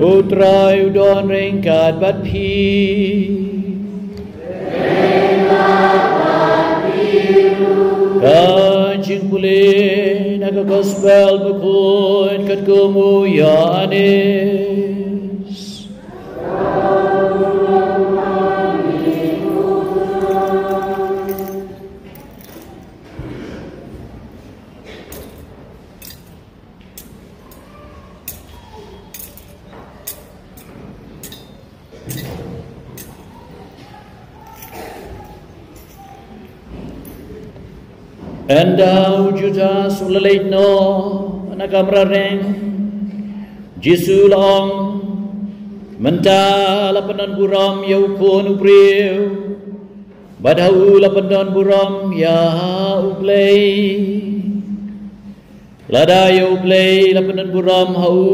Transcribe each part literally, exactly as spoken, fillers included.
U Trai u don ryngkat bad phi. Ka jingpule na ka Gospel bakhuid katkum u Ïoannis. Ynda u Judas u la leit noh na ka mrad reng, Jisu u la ong, mynta la pyndon burom ïa u Khun u briew, bad ha u la pyndon burom ïa u Blei. Lada ïa u Blei la pyndon burom ha u,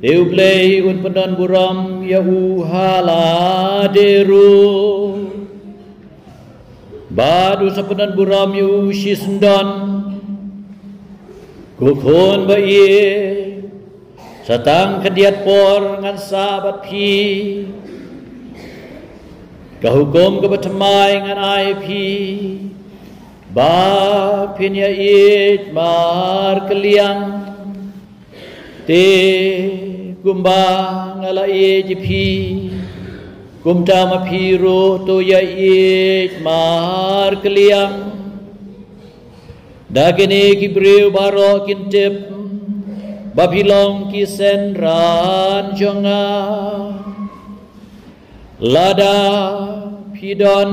te u Blei un pyndon burom ïa u ha lade ruh. Bad un sa pyndon burom ïa u shisyndon, ko khun ba ïeit. Sa tang khyndiat por ngan sah bad phi. Ka hukum kaba thymmai ngan ai ïa phi, ba phin ïaieit markylliang. Te kumba nga la ïeit ïa phi, kumta ma phi ruh to ïaieit markylliang. Da kine ki briew baroh kin tip ba phi long ki synran jong nga, lada phi don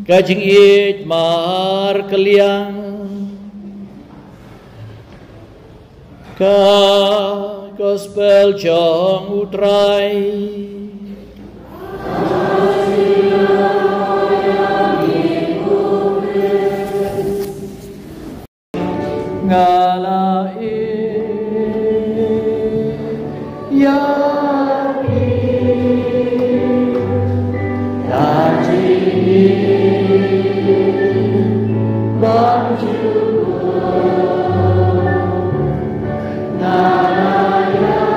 ka jingïeit markylliang. Ka Gospel jong u Trai. Nga la ïeit ïa phi, da jingïeit bymjukut. Nga la ïeit.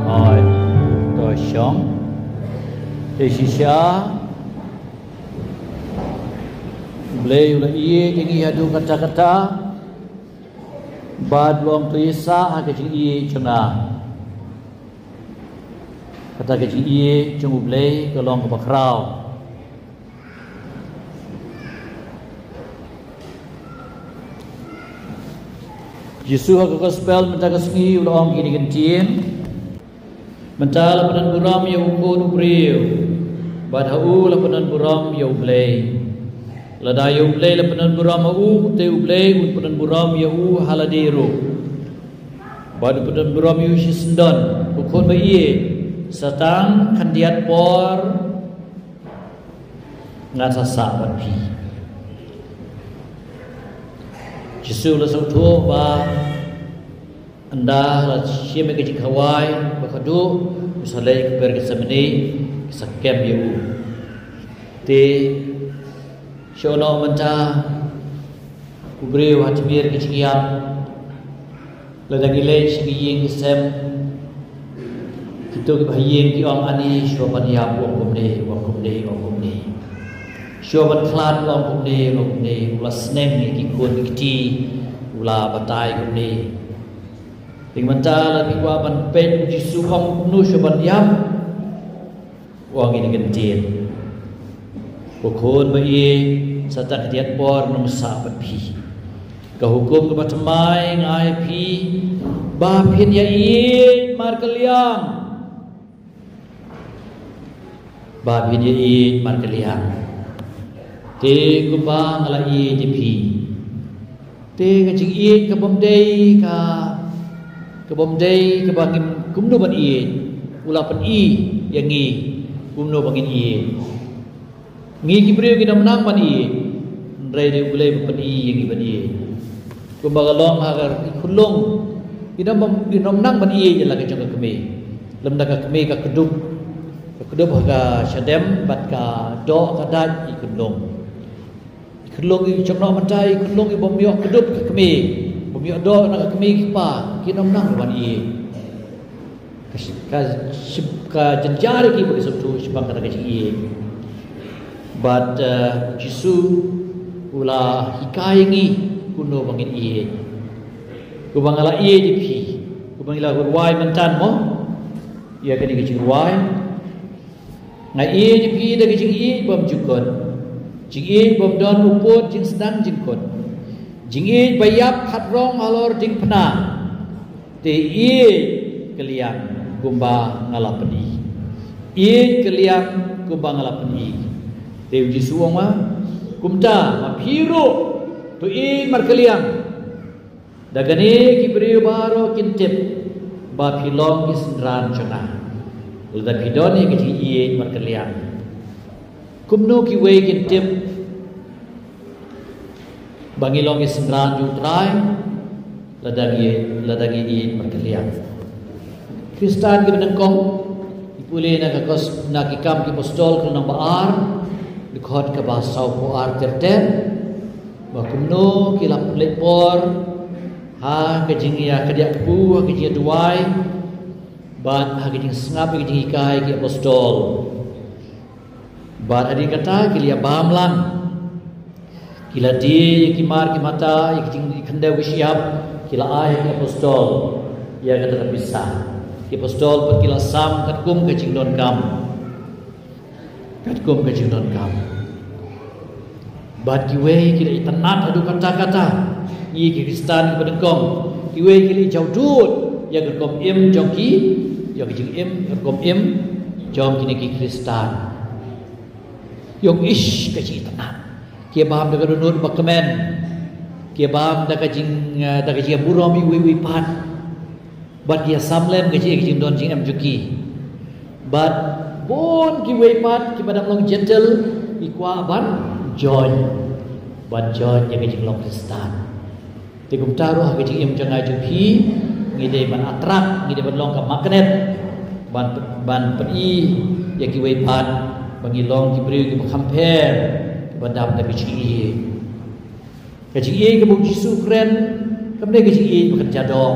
Hooid, to shong. Te shisha, U Blei u la ïeit ïa ngi haduh katta katta, bad u ong to ïasah ha ka jingïeit jong nga. Kata ka jingïeit jong U Blei ka long kaba khraw. Jisu ha ka Gospel mynta ka sngi u la ong kine ki ktien. Mynta la pyndon burom ïa u Khun u briew, bad ha u la pyndon burom ïa U Blei. Lada ïa U Blei la pyndon burom ha u, te U Blei un pyndon burom ïa u ha lade ruh. Bad un pyndon burom ïa u shisyndon, ko khun ba ïeit, sa tang khyndiat por ngan sa sah bad phi. Jisu u la sngewthuh ba ynda la shim ïa ka jingkhawai ba khadduh, u sa leit ka por ka sa mynne, ka sa kem ïa u. Te shu noh mynta, U briew ha tmier ki jingïap. Lada ngi leit sha ki ïing ki sem, kito kiba ha ïing ki ong, ani shuwa ban ïap u ong kumne, u ong kumne, u ong kumne. Shuwa ban khlad u ong kumne, u ong kumne. U la sneng ïa ki khun ki kti, u la batai kumne. Te mynta lada phi kwah ban peit u Jisu u ong kumno shuwa ban ïap, u ong ïa kane ka ktien. Ko khun ba ïeit, sa tang khyndiat por ngan ym sah bad phi. Ka hukum kaba thymmai nga ai ha phi, ba phin ïa ïeit markylliang. Ba phin ïa ïeit markylliang. Te kumba nga la ïeit ïa phi. Te ka jingïeit ka bym dei ka, ka bym dei kaba ngim kumno ban ïeit. U la pyni ïa ngi kumno ba ngin ïeit. Ngi ki briew ngim nang ban ïeit, hynrei dei U Blei ba pyni ïa ngi ban ïeit. Kumba ka long ha ka, i khunlung, i dang bym, i dang nang ban ïeit ïa la ka jong ka kmie. Lymda ka kmie ka kdup, ka kdup ha ka shadem bad ka doh ka dait i khunlung. I khunlung i jong noh mynta, i khunlung i bym ïoh kdup ka kmie, bym ïoh doh na ka kmie ki kpa, ki nang nang ban ïeit. Ka shi-, ka shi-, ka jynjar ïa ki ba ki sngewthuh shaphang kata ka jingïeit. Bad, eh, Jisu u la hikai ïa ngi kumno ba ngin ïeit. Kumba nga la ïeit ïa phi, kumba ngi la rwai mynta mo, ïa kane ka jingrwai. Nga ïeit ïa phi da ka jingïeit bymjukut, jingïeit bym don u pud jingsdang jingkut, jingïeit ba ïap khatrong halor diengphna. Te ïeit kylliang kumba nga la pyni. Ïeit kylliang kumba nga la pyni. Te u Jisu u ong ma, kumta ma phi ruh to ïeit markylliang. Da kane ki briew baroh kin tip ba phi long ki synran jong nga, lada phi don ïa ka jingïeit markylliang. Kumno kiwei kin tip ba ngi long ki synran jong U Trai? Lada ngi, lada ngi ïeit markylliang. Khristan kiba nyngkong, ngi pule na ka kos-, na Ki Kam ki Apostol ka lynnong ba ar, dkhot kaba sawphew ar ter ter, ba kumno ki la pynleit por ha ka jingïakadiah kpu, ha ka jingïaduwai bad ha ka jingsngap ïa ka jinghikai ki apostol. Bad hadien kata ki la ïa bam lang. Ki la die ïa ki mar ki mata, ïa ki jingkhyndew ki shyiap, ki la ai ha ki apostol ïa kata ka pisa. Ki apostol pat ki la sam katkum ka jingdonkam. Katkum ka jingdonkam. Bad kiwei ki la itynnad haduh katta katta. Ngi ki Khristan kiba nyngkong, kiwei ki la jaw dud ïa ka rukom im jong ki, ïa ka jingim, ka rukom im jong kine ki Khristan. Ïong ish ka jingïatynnad. Ki bam da ka dohnud ba kmen. Ki bam da ka jing, eh, da ka jingburom iwei iwei pat. Bad ki ïasam lem ka jing, ka jingdon jingem jong ki. Bad bun kiwei pat kiba dang long Jentil ki kwah ban join. Ban join ïa ka jinglong Khristan. Te kumta ruh ha ka jingim jong nga jong phi, ngi dei ban attract, ngi dei ban long ka magnet, ban, ban pyni ïa kiwei pat ba ngi long ki briew kiba kham pher, kiba dap da ka jingïeit. Ka jingïeit kaba u Jisu u kren kam dei ka jingïeit ba kynja doh,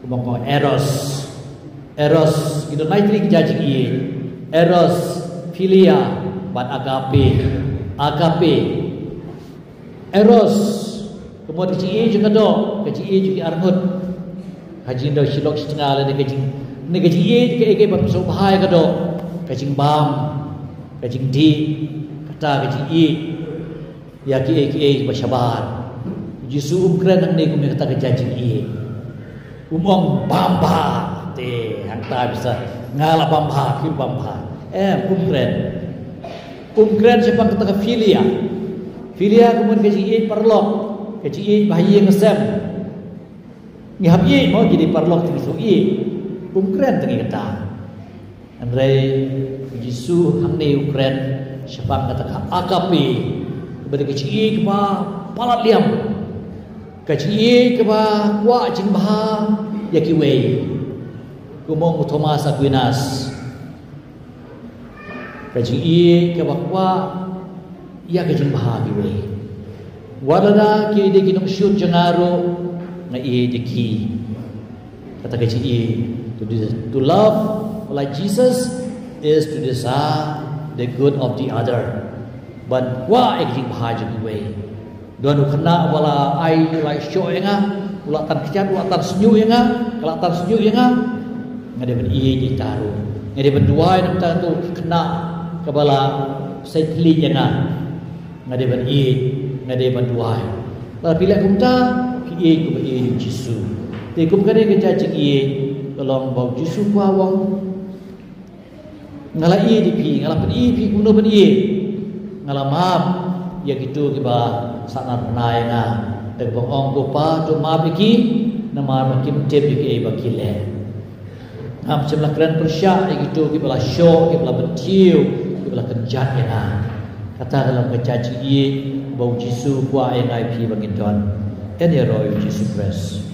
kaba ngi ong eros. Eros, ngi don lai tylli ki jait jingïeit. Eros, philia, bad agape. Agape. Eros, ka mut ka jingïeit jong ka doh, ka jingïeit jong ki arngut. Ka jingdon shi lok shi tnga lane ka jing, ne ka jingïeit kaei kaei ba phi sngewbha ïa ka doh, ka jingbam, ka jingdih, kata ka jingïeit ïa kiei kiei ba shabar. U Jisu um kren hangne kum ïa kata ka jait jingïeit. Um ong bam bha, te hangta pisa nga la bam bha, phi bam bha. Em, um kren. Um kren shaphang kata ka philia. Philia ka mut ka jingïeit paralok, ka jingïeit ba ha ïing ha sem. Ngi hap ïeit mo, ngi dei paralok te ngi shu ïeit. Um kren tang ïa kata. Hynrei u Jisu hangne u kren shaphang kata ka agape, kaba dei ka jingïeit kaba palat liam, ka jingïeit kaba kwah jingbha ïa kiwei. Kum u ong u Thomas Aquinas, ka jingïeit kaba kwah ïa ka jingbha kiwei. Wat lada ki dei ki nongshun jong nga ruh, nga ïeit ïa ki. Kata ka jingïeit, to, des- to love like Jesus is to desire the good of the other. Ban kwah ïa ka jingbha jong kiwei. Don u khynnah ba la ai, u la shoh ïa nga, u la tan khñiat, u la tan shñiuh ïa nga, ka la tan shñiuh ïa nga. Nga dei ban ïeit ïa kata ruh. Nga dei ban duwai na kata ka khynnah kaba la sei thylliej ïa nga. Nga dei ban ïeit, nga dei ban duwai. Lada phi leh kumta, phi ïeit kumba ïeit u Jisu. Te kum kane ka jait jingïeit ka long ba u Jisu kwah u ong, nga la ïeit ïa phi, nga la pyni ïa phi kumno ban ïeit. Nga la map ïa kito kiba sahnarphna ïa nga. Te kaba ong, ko Pa, to map ïa ki, namar ba kim tip ïa kaei ba ki leh. Ngam shym la kren pyrshah ïa kito kiba la shoh, kiba la bynthiew, kiba la kynjat ïa nga. Kata ka long ka jait jingïeit ba u Jisu kwah ïa nga ïa phi ba ngin don. Yn ïaroh ïa u Jisu Khrist.